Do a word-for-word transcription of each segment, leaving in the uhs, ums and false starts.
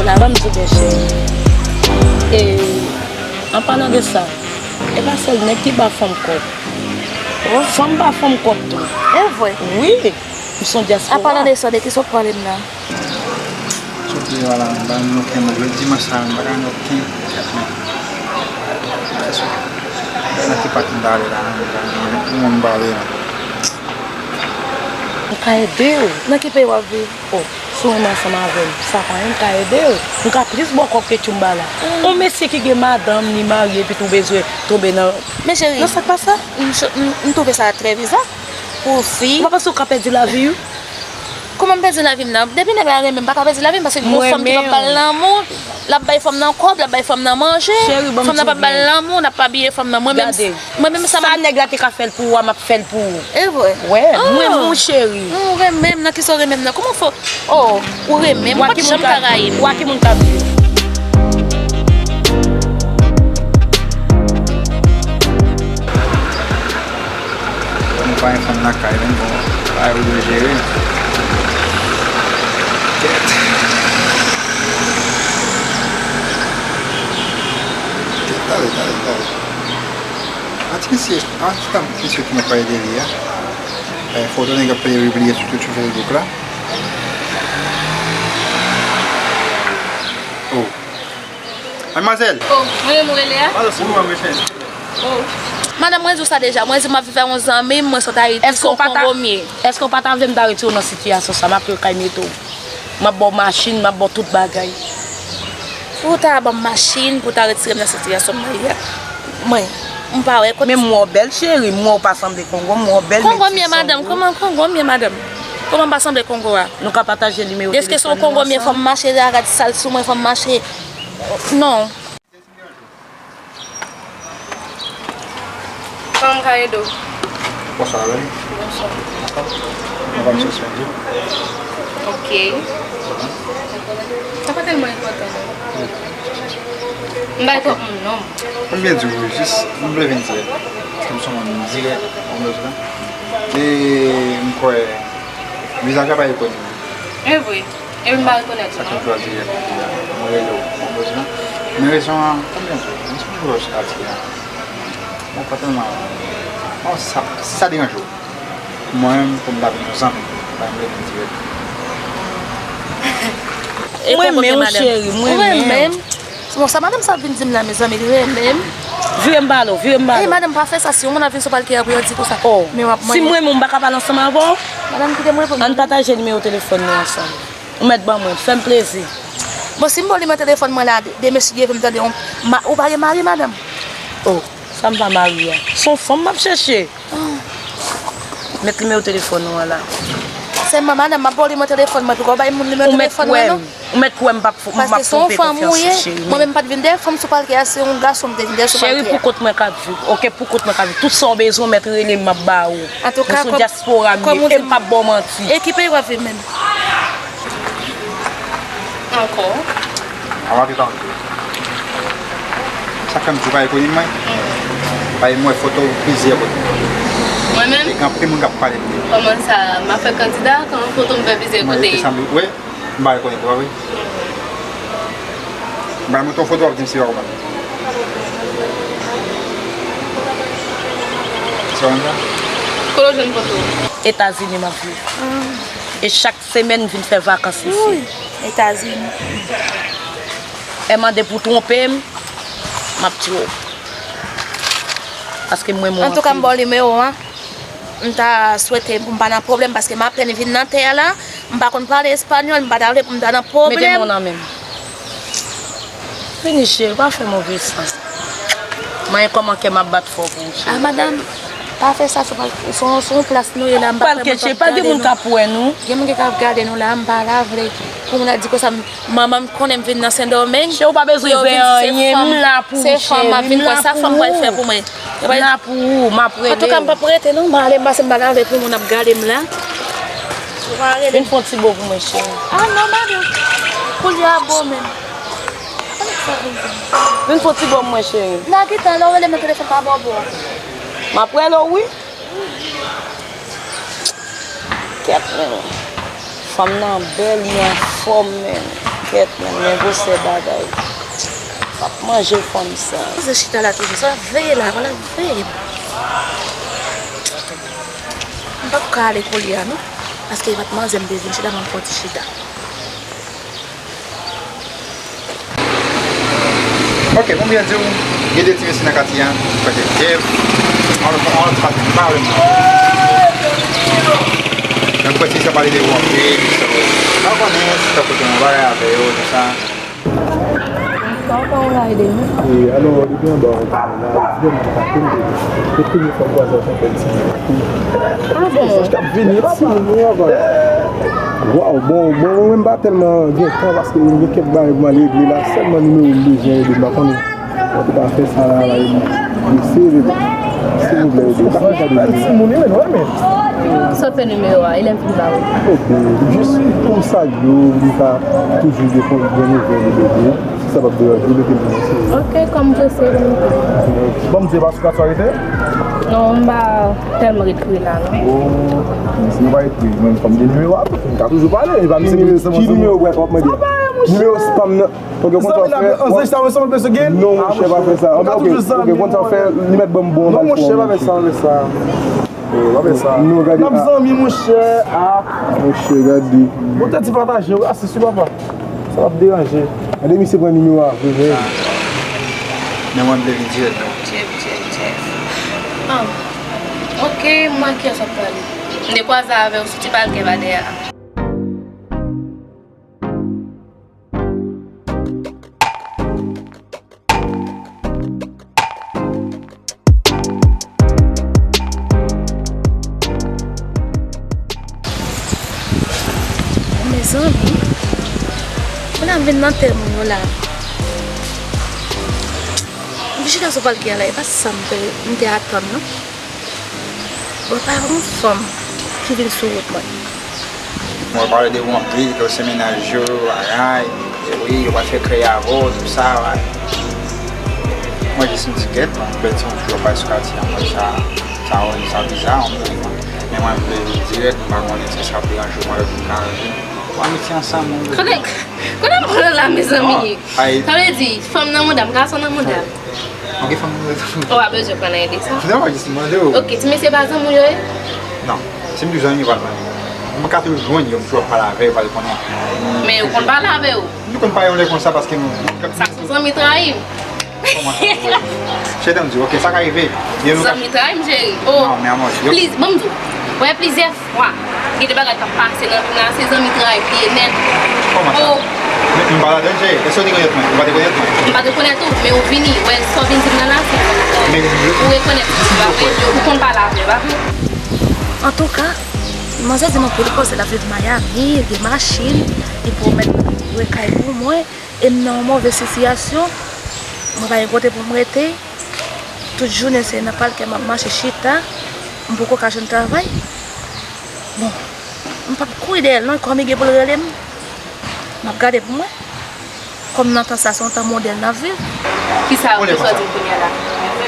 Ban m di w byen, cheri. E, an palan de sa, e pa sèl nèg ki ba fanm kòb. Fanm ba fanm kòb tou. E vre? Wi, m se yon dyaspora. An palan de sa, de ki sa w ap pale m la? Sot li la, m pa gen okenn moun. Jodi dimanch sa, m pa ka gen okenn kèt, men. Nan ki pati m ta ale la, m pa gen moun m pale la. M ka ede w. Nan ki peyi w ap viv? O, si w renmen ansanm avè m, sa pa anyen, m ka ede w. M ka plis ba w kòb ke Tchoumba la. Yon mesye ki gen madanm, li marye, epi tou bezwen tonbe nan... Men cheri, nan sa k pa sa? M cho-, m, m twouve sa trè biza pou fi. Ou pa panse w ka pèdi lavi w? Kòman m pèdi lavi m nan? Depi nèg la renmen m, m pa ka pèdi lavi m, paske yon fanm ki p ap ba l lanmou, l ap bay fanm nan kòb, l ap bay fanm nan manje, fanm nan p ap ba l lanmou, l ap abiye fanm nan. Mwen menm, mwen menm sa m ap... Sa nèg la te ka fè l pou ou a, m ap fè l pou ou. E vre? Wè, m renmen w, cheri. Ou renmen m nan, kisa w renmen m nan? Kòman fè w... O, ou renmen m, ou pa t janm ka rayi m. Ou a ki moun k ap viv? Mwen pa gen fanm lakay, men bon, bagay ou dwe jere. Kèt. Kèt, tale, tale, tale. A ti mesye, a ti dam mesye ki mwen pale de li a. E, foto nèg ap pibliye sou, sou Facebook la. O. Madmwazèl! O, mwen menm ou rele a? Madanm, mwen di w sa deja. Mwen di m ap viv ak yon zanmi m, mwen sot Ayiti, se yon Kongo m ye. Èske w pa ta vle m ta retire w nan sitiyasyon sa? M ap lwe kay mete w. M ap ba w machin, m ap ba w tout bagay. Pou w ta ban m machin, pou w ta retire m nan sitiyasyon m nan ye a. Mwen, m pa wè kote. Men m wè w bèl, cheri, m wè w pa sanble Kongo, m wè w bèl, metye. Kongo m ye, madanm, kòman Kongo m ye, madanm? Kòman m pa sanble Kongo a? Nou ka pataje nimewo telefòn nou ansanm? Deske se yon Kongo m ye, fò m mache, rad sal sou mwen, fò m mache. Non. Kòman m ka ede w? Bonswa, Loli. Bonswa. Mwen pa m sispann di. Ok. Sa pa tèlman enpòtan, non. M bay twòp moun non. Konbyen di w, jis, m vle vin dirèk. Paske m se yon moun dirèk, ou konprann sa. E m kwè, vizaj la pa rekònèt. E vre. Epi m pa rekonèt ou non. Sa k fè m chwazi rete la. Mwen rele w, mwen bezwen. Men rezon an, konbyen jou? Mwen sou jou sou kati a. Mwen pa tèlman. Bon, sa, si sa deranje w. Mwen menm, pou m ta vin yon zanmi, pa m rele dirèk. Mwen renmen w, cheri, mwen renmen w. Bon, sa madanm sa ap vin di m la, mezanmi, li renmen m. Vire m ba l, vire m ba l. Ey, madanm, pa fè sa, si yon moun ap vin sou palkè a pou yo di konsa. Oh, men w ap manyen. Si m renmen w, m pa ka pale ansanm avè w? Madanm, kite m reponn. Ann pataje nimewo telefòn nou ansanm. Ou mèt ban mwen l, fè m plezi. Bon, si m ba w nimewo telefòn mwen la, de, de mesye vin tande w, ma, ou pa gen mari, madanm? Oh, sa m pa marye a. Se yon fanm m ap chèche. Ah. Mèt nimewo telefòn ou an la. Sèlman, madanm, m ap ba w nimewo telefòn mwen, pou w bay moun nimewo telefòn mwen, non? Ou mèt kwè m. Ou mèt kwè m p ap, m p ap twonpe konfyans ou, cheri. Mwen menm m pa t vin dèyè fanm sou palkè a, se yon gason m te vin dèyè sou palkè a. Cheri, pou kont mwen k ap viv. Oke, pou kont mwen k ap viv. Tout sa w bezwen, w mèt rele m, m ap ba ou. Antouka, mwen se yon dyaspora m ye, e m p ap ba w manti. E ki peyi w ap viv menm? Ankò. Sa k fè m di w pa rekonèt mwen? Paske m wè foto w plizyè kote. Mwen menm? E gen anpil moun k ap pale de ou. Kòman sa? M ap fè kandida, kòman foto m fè plizyè kote? Mwen, e sa m di, wi, m pa rekonèt ou, pa vre? M pral montre w foto, w ap di m si w pa konprann. Sa w konn sa? Kote w jwenn foto? Etazini m ap viv. E chak semèn m vin fè vakans isi. Wi, Etazini. E mande pou twonpe m, m ap twonpe w. Paske m renmen w anpil. Antouka, m ba w nimewo an. M ta swete pou m pa nan pwoblèm, paske m apèn vin nan tè a la. M pa konn pale espanyòl, m pa ta vle pou m ta nan pwoblèm. Mete men w nan men m. Vini, cheri, pa fè move san. Manyen kòman kè m ap bat fò pou ou, cheri. Ah, madanm, pa fè sa, se pa, se yon, se yon plas nou ye la, m pa kwè moun k ap gade nou. Pa l kèche, pa gen moun k ap wè nou. Gen moun ki ap gade nou la, m pa ta vle pou moun ap di konsa, m, manman m konnen m vin nan Sendomeng. Cheri, ou pa bezwen veye anyen, m la pou ou, cheri, m la pou ou. Se fanm m ap vin kwè, sa fanm pral fè pou mwen. M la pou ou, m ap rele w. Antouka, m p ap rete non, m ale, m pase m pale avèk yon moun ap gade m la. Ou pa rele m. Vin fè yon ti bo pou mwen, cheri. Ah non, madanm. Koulye a bo menm. Vin fè yon ti bo pou mwen, cheri. Nan ki tan, lè w rele m nan telefòn, pa ba w bo a. M ap rele w, wi. Kèt, men. Fanm nan bèl, li anfòm, men. Kèt, men, men gwosè bagay. M ap manje fanm sa. Manzè chita la toujou, sa l ap veye la, konn l ap veye m. M p ap ka ale kounye a non, paske e pa t manzè m te vin chita, ban m fè yon ti chita. Ok, pou m byen di w, gen de ti mesye nan katye a, ki kwè se Jeff, an lòt, an lòt faz, m pa renmen. Mwen kwè ti mesye ap pale de ou anpil, so, m pa konnen si tankou te yon bagay avè yo, tout sa. Sa w pa yon ride, non? E, alò, li gen anba yon ti moun la, li di m li pa kenbe. Se premye fwa m kwaze ansanm bèl ti moun. Ah bon? Mesaj k ap vini, ti moun yo ankò. Waw, bon, bon, mwen menm m pa tèlman gen tan paske gen kèk bagay pou m al regle la. Sèlman nimewo m bezwen ede m, pa konnen. Antouka, fè sa la, la, ede m. Mesye, ede m. Silvouplè, ede m. Pa fè sa de nimewo. Ti moun, li menm, wè, men. Sa w fè nimewo a, e lè m fin ba ou. Ok, jis pou m salye w, m ka toujou gen bon nouvèl de ou. Si sa p ap deranje w, mete m nan mesye. Ok, kòm w vle, se kòm w vle. Bon, m di pa sou kat sa rete? Non, m pa tèlman ret pre la, non. Oh, si nou pa ret pre, mwen, kòm gen nimewo a tou, m ka toujou pale. E pa misye ki nimewo w ap mande? Nimewo spam nan. Ok, ou konn sa w fè? Zanmi la, an zanmi sa, mwen sanble se gen. Non, monchè, pa fè sa. Ok, ok, ou konn sa w fè, li mèt ban m bon. Non, monchè, pa fè sa, pa fè sa. Oh, pa fè sa. Non, gade. N ap zanmi, monchè. Ah. Monchè, gade. Bon, tèt ti pataje, wi, asisi, papa. Sa ap deranje. Gade misye pran nimewo a vre, vre. Men mwen m vle vin dirèk non. Jeff, Jeff, Jeff. Ah. Ok, mwen kiyès w ap pale? M te kwaze avè w sou ti palkè ba dèyè a. Mezanmi, kounye a m vin nan tè moun yo la. M chita sou palkè a la, e pa sa m te, m te atann non. Bon, pa yon fanm ki vin sou wout mwen. Mwen pale de ou anpil, ke w se mennaj yo, bagay, e wi, yo pral fè kreye avè w, tout sa, bagay. Mwen jis m di kèt, mwen bèl ti moun ki yo pale sou katye a, mwen sa, sa, sa biza, anpil, mwen. Men mwen vle dirèk, m pa konnen si sa ap deranje w, mwen yo vin ka ranje. Pou ann rete ansanm, mwen vle. Kote, kote m pran la, mezanmi? Sa vle di, fanm nan mouda m, gason nan mouda m. Ok, fanm nan mouda m. Ou pa bezwen pran nan ide sa. Non, mwen jis mande w. Ok, ti mesye pa zanmi w yo ye? Non, si m di w zanmi, yo pa zanmi. Mwen ka toujou jwenn yo, m toujou ap pale avè yo, pale konnen. Men yo konn pale avè w? Nou konn pale yon lè konsa paske nou. Sa se zanmi trayi m. Cheri, m di w, ok, sa ka rive. Zanmi trayi m, cheri. Oh. Non, men amò, yo. Pliz-, bon, m di w, wè, plizyè fwa, gen de bagay k ap pase nan vi m la, se zanmi trayi m li ye nèt. Kòman sa? Oh. Men m pa ladan, cheri. Èske w te konèt mwen? Ou pa te konèt mwen? M pa te konèt ou, men ou vini. Wè, sa w vin di m nan la, se zanmi trayi m. Ou rekonèt ou, pa vre? Ou konn pale avè, pa vre? Antouka, manzè di m anpil koze, l ap viv Miami, li gen machin, li pwomèt mwen kay pou mwen. E m nan yon move sitiyasyon, mwen pa gen kote pou m rete. Tout jounen se nan palkè m ap mache chita, m poko ka jwenn travay. Bon, m p ap kouri dèyè l non, kòm li gen pou l rele m, m ap gade pou mwen. Kòm nan tan sa se yon tan modèn n ap viv. Kisa w te sot di m kounye a la?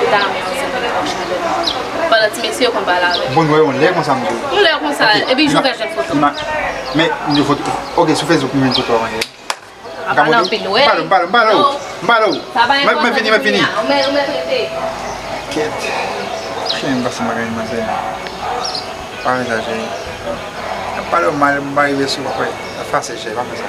Ou ta renmen yon zanmi pou w chita dèyè l? Pandan ti mesye yo konn pale avè m. Bon, nou wè yon lè konsa m di w. Yon lè konsa, epi jou gad jèn foto. Men, yon foto, ok, sou Facebook m jwenn foto a mwen. M pa pale anpil, wè. M pale w, m pale w, m pale w. Mwen, mwen fini, mwen fini. Ou mèt, ou mèt rete. Kèt. Chen m pase m pa gen manzè. Pa gen sa, cheri. M ap pale w mal, m pa rive sou, w ap wè. Efase, cheri, pa fè sa.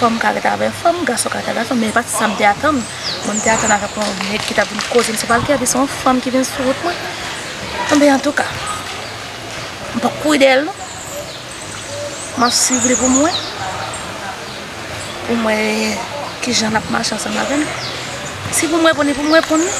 Fanm ka rete avèk fanm, gason ka rete avèk fanm, men e pa t sa m te atann. Mwen, m te atann avèk yon nèg ki t ap vin koze m sou palkè, epi se yon fanm ki vin sou wout mwen. Enben, antouka, m p ap kouri dèyè l non. M ap swiv li pou m wè, pou m wè kijan l ap mache ansanm avè m. Si pou m reponn li, pou m reponn li.